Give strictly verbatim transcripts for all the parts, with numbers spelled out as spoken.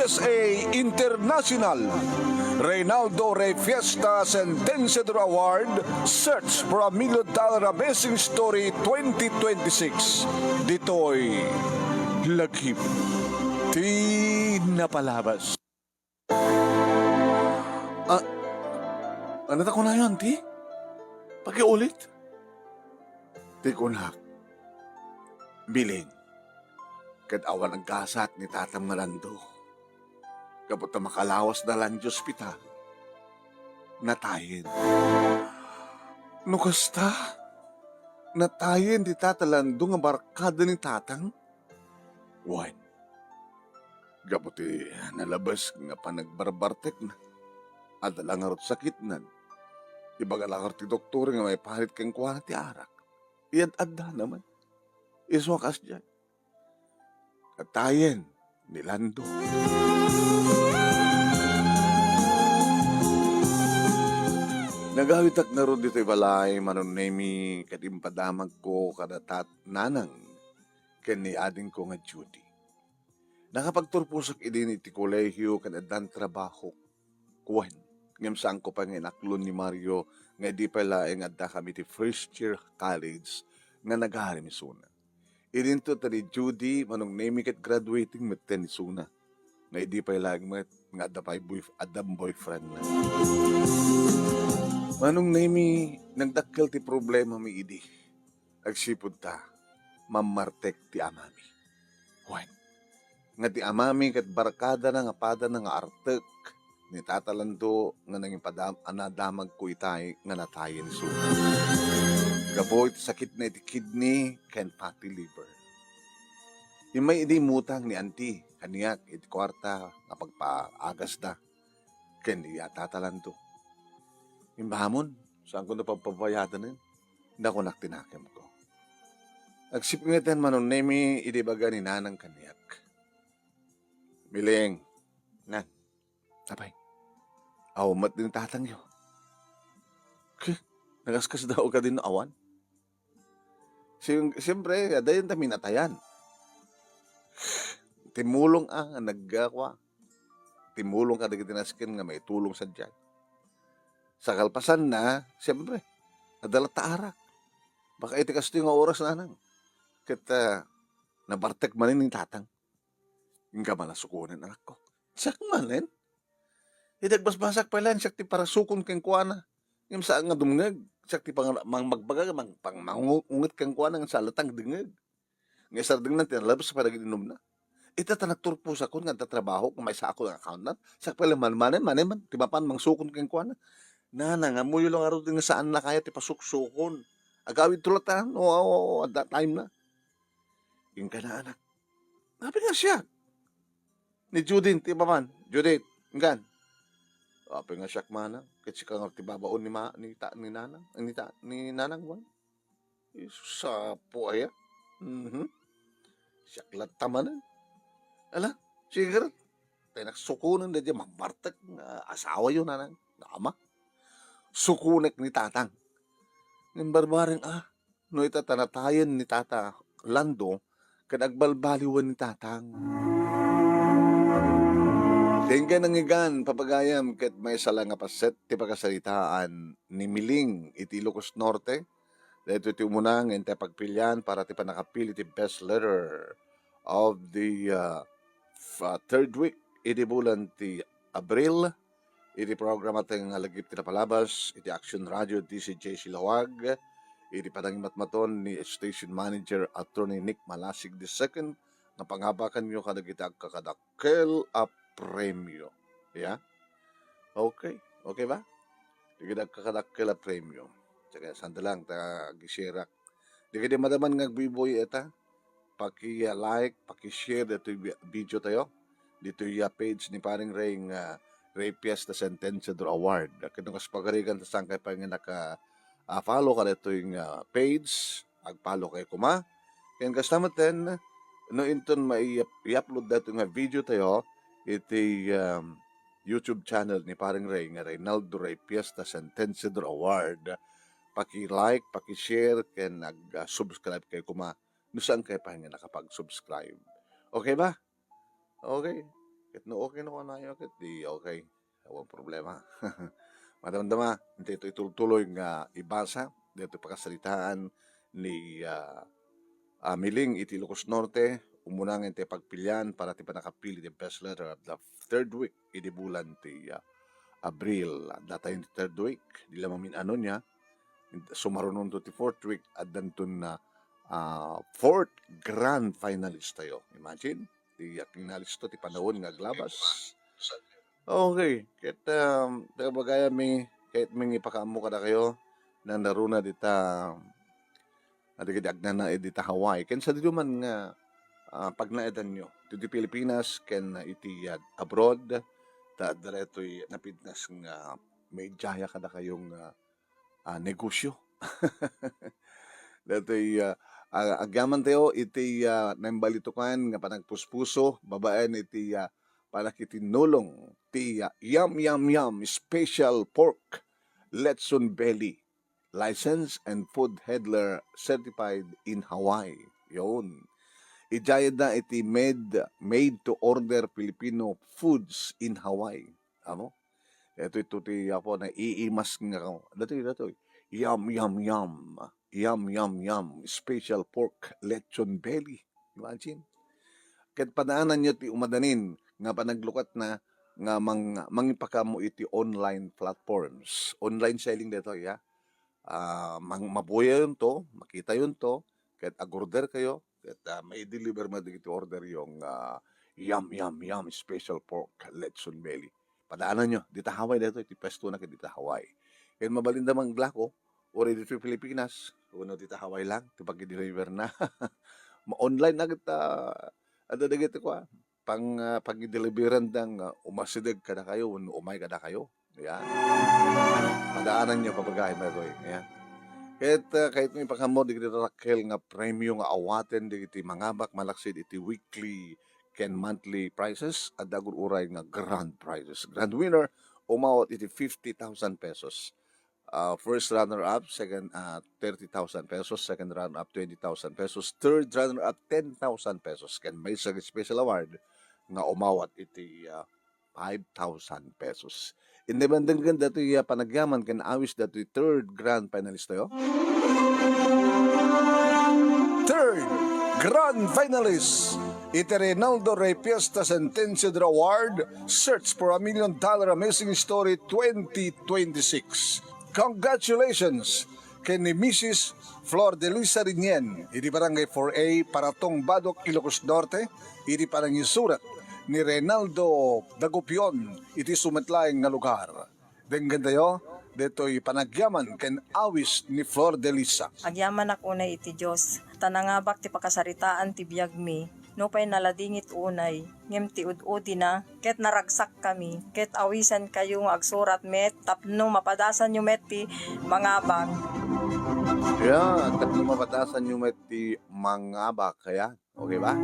S A International, Reynaldo Rey Fiesta Sentenciador Award, Search for a Million Dollar Amazing Story twenty twenty-six. Ditoy Lagip ti Napalabas. Ah, ano ta kunayo, Auntie? Pakiulit? Ti kunak, Miling, ket awan aggasat ni tatam nga Lando. Gapu ta makalawas na lang ti ospital, natayen. No kasta, natayen ti tata Lando nga barkada ni tatang? Wen, gapu ti nalabes nga panagbarbartekna, adda la ngarud sakitnan. Ibaga la ngarud ti doktor nga maiparit kenkuana ti arak. Iyad-addana man. Isu a kasdiay, natayen ni Lando. Nagawitak ngarud ditoy balay, Manong Nemi, ket impadamagko kada tat-, nanang ken ni adingko nga Judy. Nakapagturposak idin iti kolehio ken addan trabahok. Wen, ngem saanko pay nga inaklon ni Mario nga idi pay laeng addakami iti first year college nga nagarim isuna. Idinto ta ni Judy, Manong Nemi, ket graduating metten isuna. Nga idi pay laeng met nga adda pay boyf-, addan boyfriend na. Manong Nemi, nagdakkel ti problemami idi. Agsipud ta, mammartek ti amami. Wen, nga ti amami ket barkadana nga padana nga artek ni Tata Lando nga nangipadam-, a nadamagko itay nga natayen isuna. Gapu iti sakitna iti kidney ken fatty liver. Immay idi immutang ni Auntie kaniak iti kuarta nga pagpaagasda ken ni Tata Lando. Imbamon, saanko na pagpabayadanen. Nakunak ti nakemko. Agsipngetan, Manong Nemi, idi ibaga ni Nanang kaniak. Miling, Nang, apay, awan met ni tatangyo. Ke, nagaskasdaw kadi no awan? Siyem-, siyempre, adayon ta minatayan. Timulong a, nga nagkakua. Timulong kadagiti nasken nga maitulong sadiay. Sa kalpasanna, siyempre, adda latta arak. Baka iti kastoy nga oras, Nanang, ket, ah, nabartek manen ni Tatang. Inka man a sukonen, anakko. Siak manen? Idi agbasbasak pay laeng, siak ti parasukon kenkuana. Ngem saan nga dumngeg, siak ti pang-, mang-, magbaga, mang-, pang-, mangunget kenkuana, ngem saan latta nga dengngeg. Nga isardengna ti nalabes a panagin-inumna. Ita ta nagturposakon nga adda trabahok nga maysaakon nga accountant. Siak pay laeng manmanen, manen man, ti mapan mangsukon kenkuana. Nanang, ammoyo la ngarud nga saanna kayat ti pasuksukon. Agawidto latta, no, at that time na. Inka na, anak. Apay nga siak? Ni Judith, ti mapan. Judith, inkan. Apay nga siak, Manang? Ket sika nga ti babaon ni ma-, ni ta-, ni Nanang, ni ta-, ni Nanang, wan? Isu, sapo aya? Mhm. Siak latta manen. Ala, sige, tay nagsukonen daydiay mammartek nga asawayo, Nanang, nga ama. Sukonek ni Tatang. Ngem barbareng, ah, no ita ta natayen ni Tata Lando, ket agbalbaliwen ni Tatang. Thank you, Nangigan, papagayam, ket maysa la nga paset ti pakasaritaan ni Miling iti Ilocos Norte. Daytoy ti umuna nga intay pagpilian para ti pannakapili ti best letter of the, uh, f-, uh, third week idi bulan ti Abril. Iti programa tayo nga Lagip ti Napalabas iti Action Radio D C J Silawag, iti panangimatmaton ni Station Manager Attorney Nick Malasig the second, nga pangabakanyo kadagiti agkakadakkel a premio. Ya? Okay. Okay ba? Dagiti agkakadakkel a premio. Sige, sanda lang, ta agisierak. Dagiti madaman nga agbuybuy ita, paki-like, paki-share ditoy vi-, video tayo. Ditoy, ah, page ni Paring Ray nga Ray Fiesta Sentenciador Award. Ket no kas pagarigan ta saan kay pay nga naka, ah, follow kaditoy nga page, ag-follow kay kuma. Ken kasta metten, no inton mai-, i-upload daytoy nga video tayo, iti, um, YouTube channel ni Paring Ray nga Reynaldo Ray Fiesta Sentenciador Award, paki-like, paki-share, ken ag-, ah, subscribe kay kuma. No saan kay pay nga nakapag-subscribe. Okay ba? Okay. Ket no okay no kanayo, ket di okay. Awan problema. Madamdama, intay ito itultuloy nga ibasa, dito pakasaritaan ni, ah, ah, Miling iti Ilocos Norte, umuna nga intay pagpilian para ti panakapili ti best letter of the third week idi bulan ti, ah, Abril. Datayon ti third week, di la mamin-ano niya, sumarunonto ti fourth week, addanton na, ah, fourth grand finalist tayo. Imagine, ti, ah, finalist to, ti panawen nga aglabas. Okay, ket, um, ti bagaymi, ket mangipakaammo kadakayo, nanaruna dita, ah, dagiti agnanaed dita Hawaii. Ken sadino man nga, ah, pagnaedanyo, ditoy Pilipinas, ken iti, ah, abroad, ta daytoy napintas nga maidiaya kadakayo nga, ah, negosio. Daytoy, ah, ah, agyaman tayo iti, ah, naimbalitokan nga panagpuspuso, babaen iti, ah, panakitinnulong ti, ah, Yum Yum Yum Special Pork Lechon Belly, licensed and food handler certified in Hawaii. Yun. Idiayda iti made, made to order Filipino foods in Hawaii. Amo? Ito, ito ti apo na iimas nga, datoy, datoy. Yum, yum, yum. Yum, yum, yum. Special pork lechon belly. Imagine. Ket padaananyo ti umadanin nga panaglukat na nga mang-, mangipakaammo iti online platforms. Online selling daytoy, ya. Ah, mang-, mabuyayonto, makitayonto, ket agorder kayo, ket, ah, mai-deliver met dagiti order yo nga, yum, yum, yum, special pork lechon belly. Padaananyo, dita Hawaii daytoy, ti pwesto na ket dita Hawaii. Ket mabalinda manglako, uray ditoy Pilipinas, wenno dita Hawaii lang, ti pag-deliver na. Ma-online na ket, ah, adda dagiti kua, pang, ah, pag-deliveran dang, ah, umasideg kadakayo, wenno umay kadakayo. Yan. Padaananyo, papagahi, daytoy. Yan. Ket, ah, kayatmi ipakaammo dagiti dakkel nga premio nga awaten dagiti mangabak malaksid iti weekly ken monthly prizes, adda agur-uray nga grand prizes. Grand winner, umawat iti fifty thousand pesos. Ah, first runner-up, second, ah, thirty thousand pesos, second runner-up, twenty thousand pesos, third runner-up, ten thousand pesos, ken maysa nga special award nga umawat iti, ah, five thousand pesos. Independent ken datoy, ah, panagyaman ken awis datoy third grand finalist tayo. Third grand finalist, iti Reynaldo Rey Fiesta Sentensiador Award, Search for a Million Dollar Amazing Story twenty twenty-six. Congratulations ken ni Missus Flor de Luisa Rinien, iti Barangay four A, Paratong, Badoc, Ilocos Norte, iti panangisurat ni Reynaldo Dagupion iti sumet laeng nga lugar. Denggen tayo, detoy panagyaman ken awis ni Flor de Luisa. Agyamanak unay iti Dios, ta nangabak ti pakasaritaan ti biagmi. Nupay naladingit unay, ngem ti ud-udina, ket naragsakkami, ket awisankayo nga agsurat met tapno mapadasanyo met ti mangabak. Yan, tapno mapadasanyo met ti mangabak, kaya, okay ba?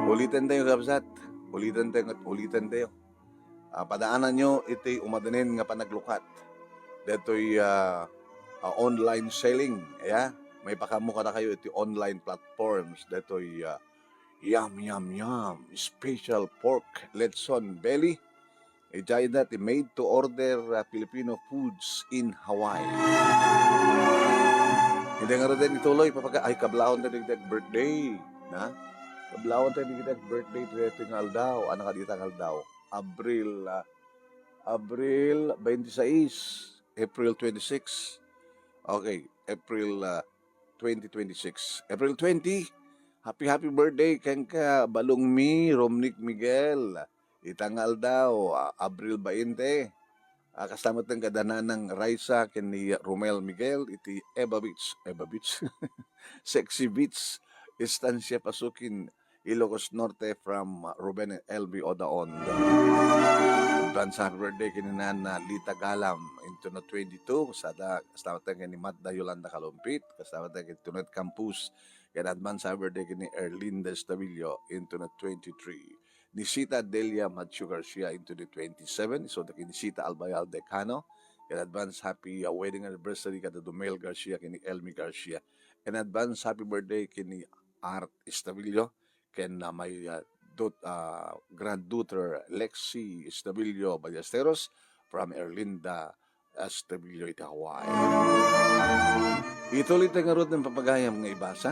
Uliten tayo, kabsat. Uliten tayo, uliten tayo. Ah, padaananyo iti umadanin nga panaglukat. Detoy, ah, ah, online selling, ya. Maipakaammo kadakayo iti online platforms. Detoy, ah, yum, yum, yum. Special pork lechon belly. Idiay da ti made to order, ah, Filipino foods in Hawaii. Hindi nga rin ituloy, papaga-, ay, kablaon na dagdag birthday. Na? Kablaon na dagdag birthday, dito nga aldaw. Ano ka dito nga aldaw? Abril, ah, Abril twenty-six, April twenty-six. Okay, April, ah, twenty twenty-six. April twenty, happy, happy birthday kenka, balong mi, Romnick Miguel. Ita nga aldaw, ah, Abril bainte. Ah, kasta met nga da Nanang Raisa ken ni Romel Miguel iti Eva Beach, Eva Beach, Sexy Beach, Estancia Pasukin, Ilocos Norte from, uh, Ruben and L B Odaon. Advance happy birthday ken ni Nana Lita Galam into na twenty-two. Kasada, kasama tayo ken ni Matda Yolanda Kalumpit. Kasama tayo ken Tunet Campus. Ken advance happy birthday ken ni Erlinda Estavillo into na twenty-three. Ni Sita Delia Machu Garcia into the twenty-seven. So, ken ni Sita Albayal Decano. Ken advance happy, uh, wedding anniversary kada Dumel Garcia ken ni Elmi Garcia. And advance happy birthday ken ni Art Estavillo. Ken, ah, may, ah, dot-, ah, granddaughter Lexi Estabilio Ballesteros from Erlinda Estabilio iti Hawaii. Ituloy tayo ngarud nga papagayam nga ibasa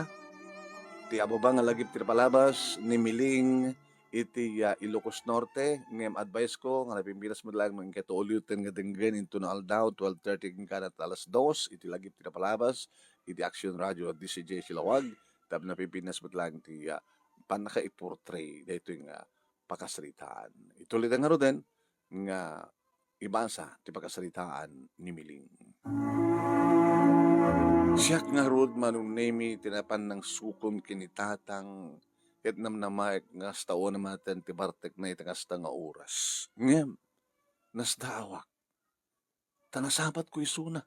ti ababa nga lagip ti napalabas ni Miling iti, ah, Ilocos Norte, ngem advice ko nga napimpinas met laeng nga ulitek nga denggen inton aldaw, twelve thirty ken kanat alas dos, iti lagip ti napalabas iti Action Radio D C J Silawag, tapno napimpinas met laeng ti, ah, pannakaiportray daytoy nga pakasaritaan. Ituloy ta ngaruden nga ibasa ti pakasaritaan ni Miling. Siak ngarud, Manong Nemi, ti napan nangsukon ken ni Tatang, ket namnamaek nga kasta unay manen ti bartekna iti kasta nga oras. Ngem, nasdaawak. Ta nasapatko isuna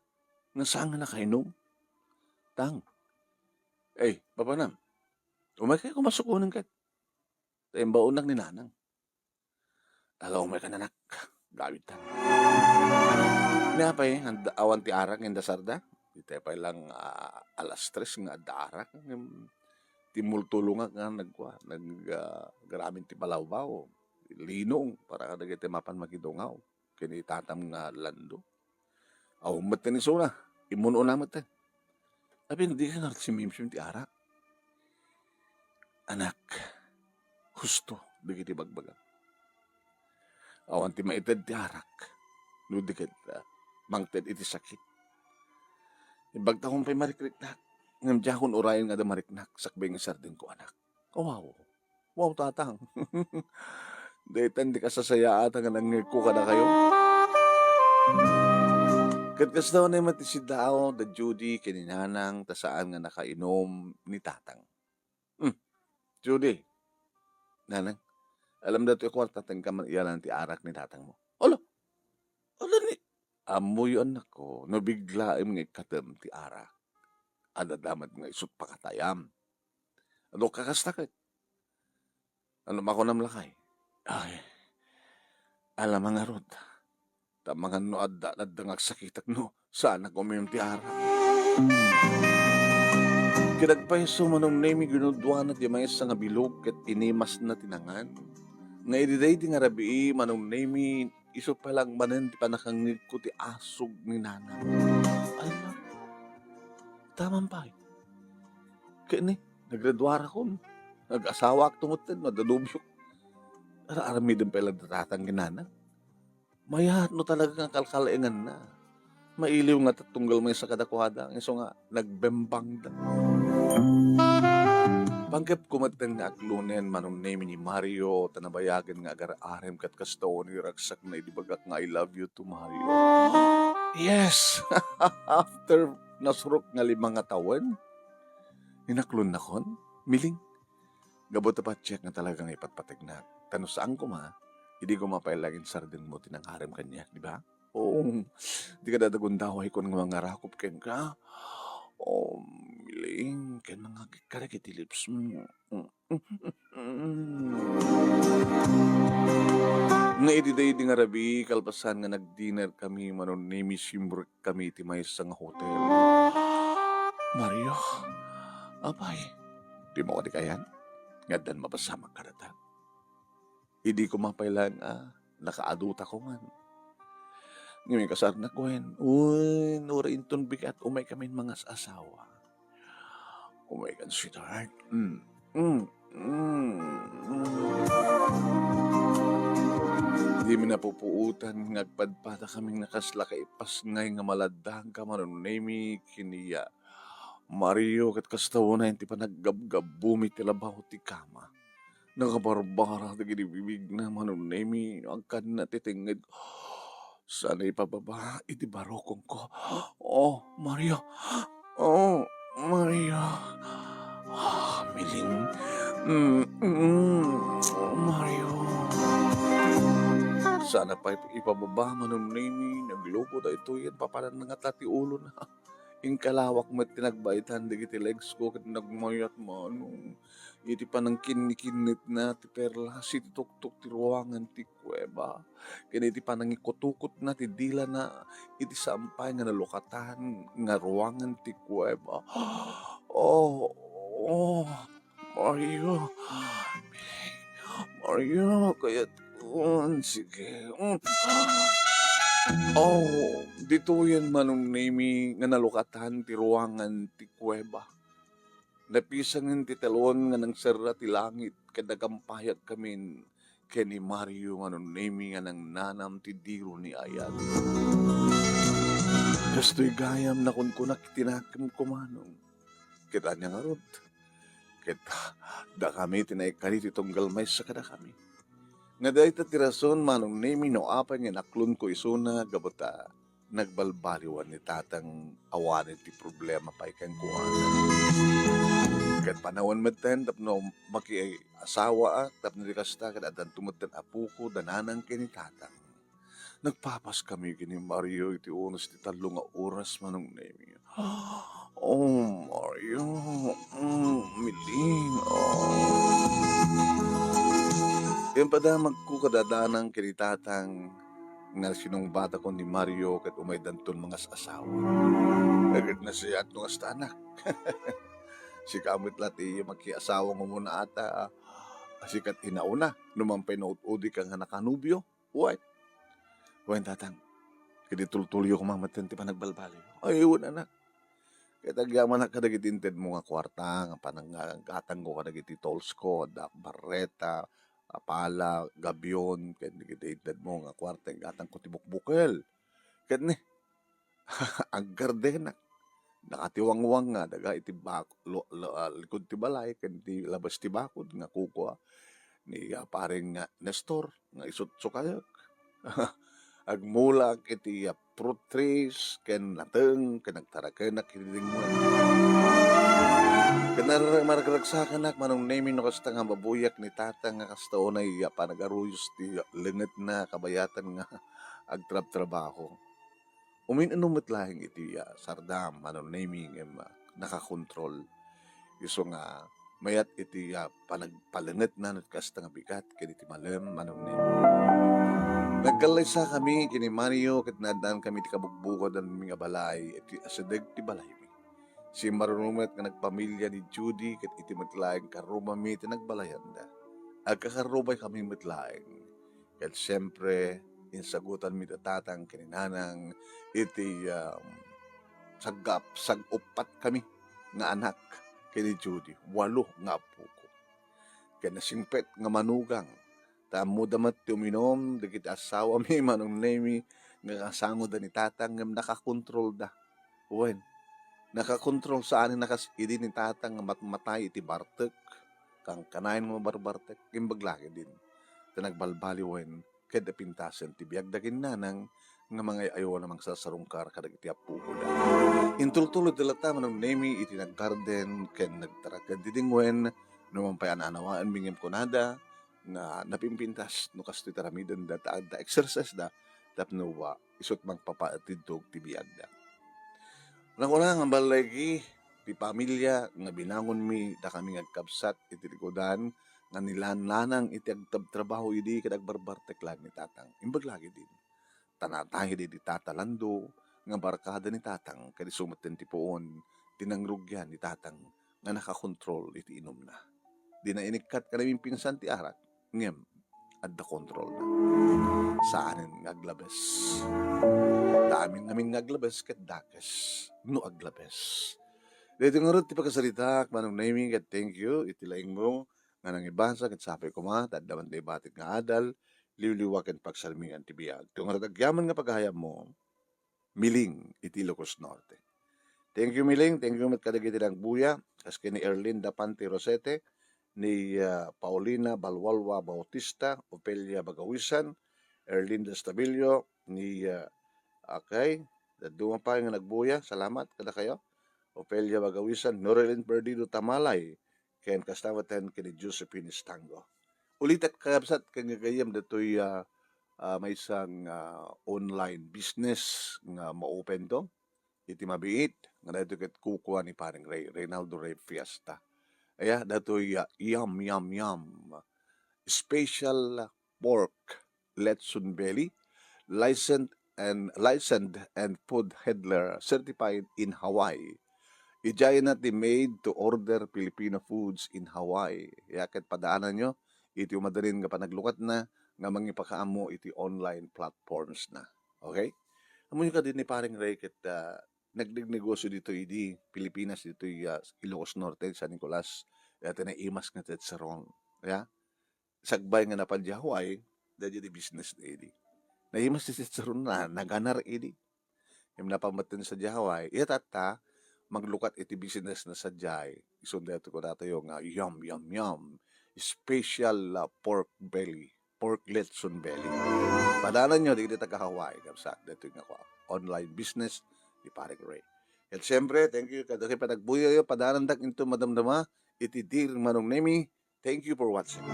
nga saan nga nakainom. Tang, ey, papanam, umaykayo koma sukonen ket. Ta imbaonnak ni Nanang. Aga, umaykan, anak. Gawidtan. Ni apay, anda-, awan ti arak nga indasarda? Itay pay lang, ah, alas tres nga adda arak. Ngem, timmultulongak nga nagkua, nag-, ah, agramin ti balawbaw. Linong, para kadagiti mapan makidungaw. Ken ni Tatam nga Lando. Awan met ti isuna, immun-una met. Apay, dika ngarud simimsim ti arak? Anak, husto dagiti bagbagam. Awan ti maited ti arak, no di ket, ah, mangted iti sakit. Imbagtakon pay marikriknak, ngem diakon urayen nga adda mariknak, sakbay nga sardengko, anak. Awaw. Wow, Tatang. Daytan ti kasasayaat nga nangngegko kadakayo. Ket kasta unay met ti siddaaw da Judy ken ni Nanang ta saan nga nakainom ni Tatang. Hmm. Judy. Nanang, alamda toy kwarta ta inka man iyalan ti arak ni Tatangmo. Ala! Ala ni, ammoyo, annakko, no biglaem nga ikkatem ti arak. Adda met nga isut' pakatayam. Adu, kakasta ket. Ano makunam, lakay? Ay, alam ngarud. Ta mangan no adda, adda nga agsakitak no saanak uminom ti arak. Ket agpayso, Manong Nemi, ginuduana ti maysa nga bilog ket inimasna ti nangan. Nga idi daydi nga rabii, Manong Nemi, isu pay lang manen ti pannakangngegko ti asug ni Nanang. Ala, taman pay. Ket ni, naggraduarakon. Nag-asawaakto metten, no adda nobiok. Ar-aramiden pay lang da Tatang ken Nanang. Mayat no talaga nga kalkal-enganna. Mailiw ngata tunggal maysa kadakuada, nga isu nga nagbembangda. Panggepko metten nga aglunen, Manong Nemi, ni Mario, ta nabayagen nga agar-arem ket kasta unay ragsakna idi ibagak nga, "I love you too, Mario." Yes! After nasurok nga lima nga tawen, inaklonnakon, Miling. Gapu ta patiek nga talaga nga ipatpategnak. Ta no saan koma, idi koma pay lang insardengmo ti nangarem kaniak, di ba? Oo, di kada gundaway kon nga mangarakop kenka. Oh, Miling, ken mangagik ka dagiti lipsmo. Mm. Nga idi daydi nga rabii, kalpasan nga nag-dinner kami, Manong Nemi, simrek kami iti maysa nga hotel. Mario, apay, dimo kadi kayan? Nga addan mapasamak kadata. Idi koma pay lang, ah, nakaadutako man. Ngem ikasarnak wen, wen, uray inton bigat, umay kamin mangas-asawa. Umay kan, sweetheart. Mm. Mm. Mm. Dimi napupuotan nga agpadpada kaming nakasla kaipasngay nga maladang ka, Manong Nemi, ken ni Mario, ket kasta unay ti panaggabgabumi ti labaw ti kama. Nakabarbara dagiti bibigna, Manong Nemi, agkanna ti tengnged. Sana ipababa iti barukongko. Oh, Mario. Oh, Mario. Ah, Miling. Mm, mm, Mario. Sana pay ipababa, Manong Nemi. Nagluko daytoy, papanan nga ta ti ulona. Inkalawak met ti nagbaetan dagiti legs ko ket nagmayat, Manong. Iti panangkinnikinnitna ti perlas iti tuktok ti ruangan ti kuweba, ken iti panangikutukotna ti dilana iti sampay nga nalukatan nga ruangan ti kuweba. Oh, oh, Mario, Miling, Mario, kayat ko. Sige. Mm. Oh, ditoyen Manong Nemi nga nalukatan ti ruangan ti kuweba. Napisangen ti talon nga nangserra ti langit ket nagampayagkamin ken ni Mario Manong Nemi nga nangnanam ti diro ni ayat. Kastoy gayam nakunkunak iti nakemko, Manong. Ket ania ngarud? Ket dakami ti naikkan iti tunggal maysa kadakami. Nga dayta ti rason, Manong Nemi, no apay nga inaklonko isuna gapu ta nagbalbaliwan ni Tatang awanen ti problema pay kenkuana. Ket panawen metten tapno makiasawaak, tapno di kasta, ket addanto metten apoko, da nanang ken ni Tatang. Nagpapaskami ken ni Mario iti unos ti tallo nga oras, Manong Nemi. Oh, Mario. Mm, Miling. Oh. Ken padamagko kada nanang ken ni Tatang nga sinungbatakon ni Mario ket umaydanton mangas-asawa. Ket nasayaat no kasta, anak. Sika met la ti makiasawa nga umuna ata, sika ti nauna, no man pay naud-udik nga nakanobio. Wen. Wen, Tatang. Ket itultuloyo koma metten ti panagbalbaliw. Ay, wen, anak. Ket agyamanak kadagiti intedmo nga kuarta, nga panang-, nga gatangko kadagiti tolsko, adda barreta, apala, gabion, ken dagiti intedmo nga kuarta, gatangko ti bukbukel. Ket ni, aggardenak. Nakatiwangwang nga daga iti bak-, lo-, lo-, ah, likod ti balay ken ti labas ti bakod nga kukua ni, ah, Pareng nga Nestor nga isut sukayek. Agmulak iti, ah, fruit trees ken nateng ken agtarakenak iti dingwen. Ken narag-, maragragsakanak, Manong Nemi, no kasta nga mabuyak ni Tatang nga kasta unay, ah, panagaruyos ti lengetna kabayatan nga agtrabtrabaho. Umin-inom met laeng iti, ah, sardam, Manong Nemi, ngem, ah, nakakontrol. Isu nga mayat iti, ah, panagpalengetna no kasta nga bigat ken iti malem, Manong Nemi. Nagkallaysakami ken ni Mario ket naaddaankami iti kabugbukodanmi nga balay iti asideg ti balaymi. Simmaruno met nga nagpamilia ni Judy ket iti met laeng karrubami ti nagbalayanda. Agkakarrubaykami met laeng. Ket siempre, insagutanmi da Tatang ken ni Nanang iti, um, saggap-, sag-uppat kami nga anak ken ni Judy, walo nga apoko. Ket nasingpet nga manugang, ta ammoda met ti uminum dagiti asawami, Manong Nemi, nga kasangoda ni Tatang ngem nakakontrolda. Wen, nakakontrol saanen a kas idi ni Tatang nga matmatay iti bartek, kankanayon nga mabarbartek, imbag la ketdin. Ta nagbalbaliwen ket napintasen ti biagda ken ni Nanang nga mangay-ayo a mangsarsarungkar kadagiti appokoda. Intultuloyda latta, Manong Nemi, iti naggarden ken nagtaraken ti dingwen, no man pay a naanawaenmi ngem kunada nga napimpintas no kastoy ti aramidenda ta adda exercise da tapno, ah, isut' mangpapaatiddog ti biagda. Nakuna nga balligi ti pamilia nga binangonmi dakami nga agkabsat iti likudan nga ni Nanang iti agtrabtrabaho idi ket agbarbartek laeng ni Tatang. Imbag la ketdin. Ta natay idi ni Tata Lando nga barkada ni Tatang ket isu metten ti puon ti nangrugian ni Tatang nga nakakontrol iti inumna. Dina inikkat ken napimpinsan ti arak, ngem adda kontrolna. Saanen nga aglabes. Ta amin ngamin nga aglabes ket dakes no aglabes. Daytoy ngarud ti pakasaritaak, Manong Nemi, ket thank you iti laingmo nga nangibasa ket sapay koma ta adda man ta ibatik nga adal, liwliwa ken pagsarmingan ti biag. Daytoy ngarud agyaman nga pagayammo, Miling iti Ilocos Norte. Thank you, Miling. Thank you met kadagiti nagbuya, kas ken ni Erlinda Pante Rosete, ni, ah, Paulina Balwalwa Bautista, Ofelia Bagawisan, Erlinda Stabilio, ni, ah, okay, dadduma pay nga nagbuya. Salamat kadakayo. Ofelia Bagawisan, Norelin Perdido Tamalay, ken kasta met ken ni Josephine Estango. Ulitek, kakabsat, ken gagayyem datoy, ah, ah, maysa nga, ah, online business nga ma-open to iti mabiit, nga daytoy ket kukua ni Pareng Rey, Reynaldo Rey Fiesta. Aya, datoy, ah, Yum Yum Yum. Special pork lechon belly, licensed and, licensed and food handler certified in Hawaii. Idiay na ti made to order Filipino foods in Hawaii. Ya, ket padaananyo, iti umadanin nga panaglukatna nga mangipakaammo iti online platforms na. Okay? Ammoyo kadi ni Paring Ray ket, ah, nagnegnegosyo ditoy idi Pilipinas, ditoy, ah, Ilocos Norte, San Nicolas, iti naimas nga chicharon. Ya? Sagbay nga napan di Hawaii, daydi business na idi. Naimas ti chicharon na, naganar idi. Ngem napan metten sadiay Hawaii, iya tatta, maglukat iti business na sadiay. Isun daytoy kunatayo nga, yum, yum, yum. Special, ah, pork belly, pork lechon belly. Padananyo, dagiti taga Hawaii, kabsat, daytoy nga kua, online business ni Paring Ray. Ket siyempre, thank you, kadagiti panagbuyayo, padanandak into madamdama, iti Dear Manong Nemi. Thank you for watching.